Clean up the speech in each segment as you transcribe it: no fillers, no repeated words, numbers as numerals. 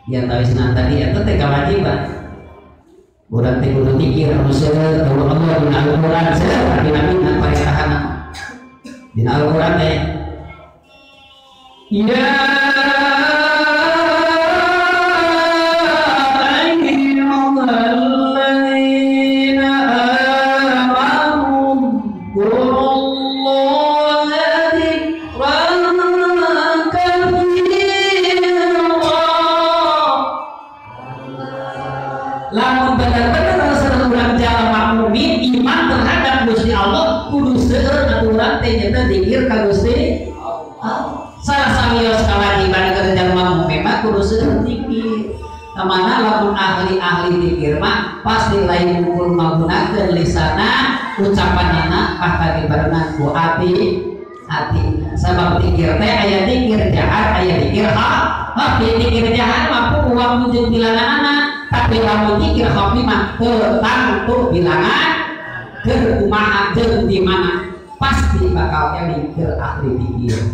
Yang tawisna tadi eta teh kewajiban. Urang teh kudu mikir anu seueur Allah Allah dina Al-Qur'an seueur dina dina parentahanna. Dina Al-Qur'an teh ya ayyuhalladzina amanu dzkurullaha dzikran katsira. Lamun bener-bener urang jalma mukmin iman terhadap Gusti Allah kudu seueur aturan teh nyaeta zikir ka Gusti Allah. Salah sawios kawajiban keur jalma mukmin mah kudu seueur zikir. Kamana lamun ahli-ahli zikir mah pasti lain ngumpul magunakeun lisana ucapanana bahkan dibarengan ku hati hati. Sabab zikir teh aya zikir jahat aya zikir hak. Zikir jahat mah puguh jeung bilanganana. Tapi lamun zikir khafi mah teu tangtu bilangan keur kumaha jeung di mana pasti bakal eling keur ahli zikir.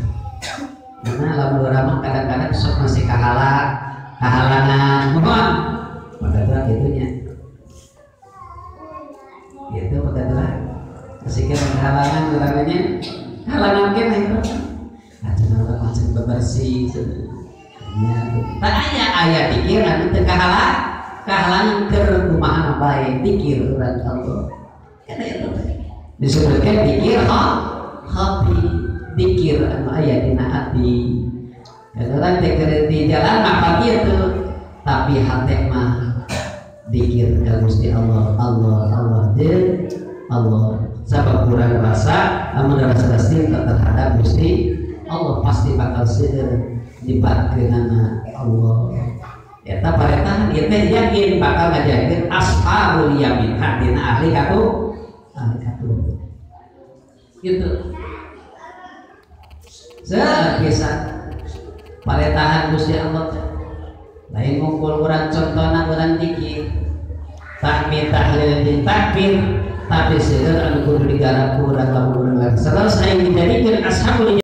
Karena lamun urang mah kadang-kadang sok masih kahalangan mohon pagaduan kitu nya. Kitu pagaduan masih kana kahalangan urang nya halangan keneh itu. Acan urang macam bebersih nya. Tak aya aya zikir anu teu kahalangan keur kumaha bae zikir urang Allah. Kana eta disebutkeun zikir hati, zikir anu aya dina hati. Urang teh keur di jalan mah kitu, tapi hate mah zikir ka Gusti Allah, Allah, Allah jeung Allah. Sabab urang rasa lamun rasa cinta terhadap Gusti Allah pasti bakal seueur nyebatkeunana Allah. Eta paretahan ieu teh yakin bakal ngajarkeun ashabul yamin hadina ahli katu ahli katu. Gitu. Seueur pisan paretahan Gusti Allah teh. Lain ngumpul urang contona urang zikir. Tahmid tahlil jeung takbir tapi seueur anu kudu digarap ku urang lamun urang selesai dijadikeun ashabul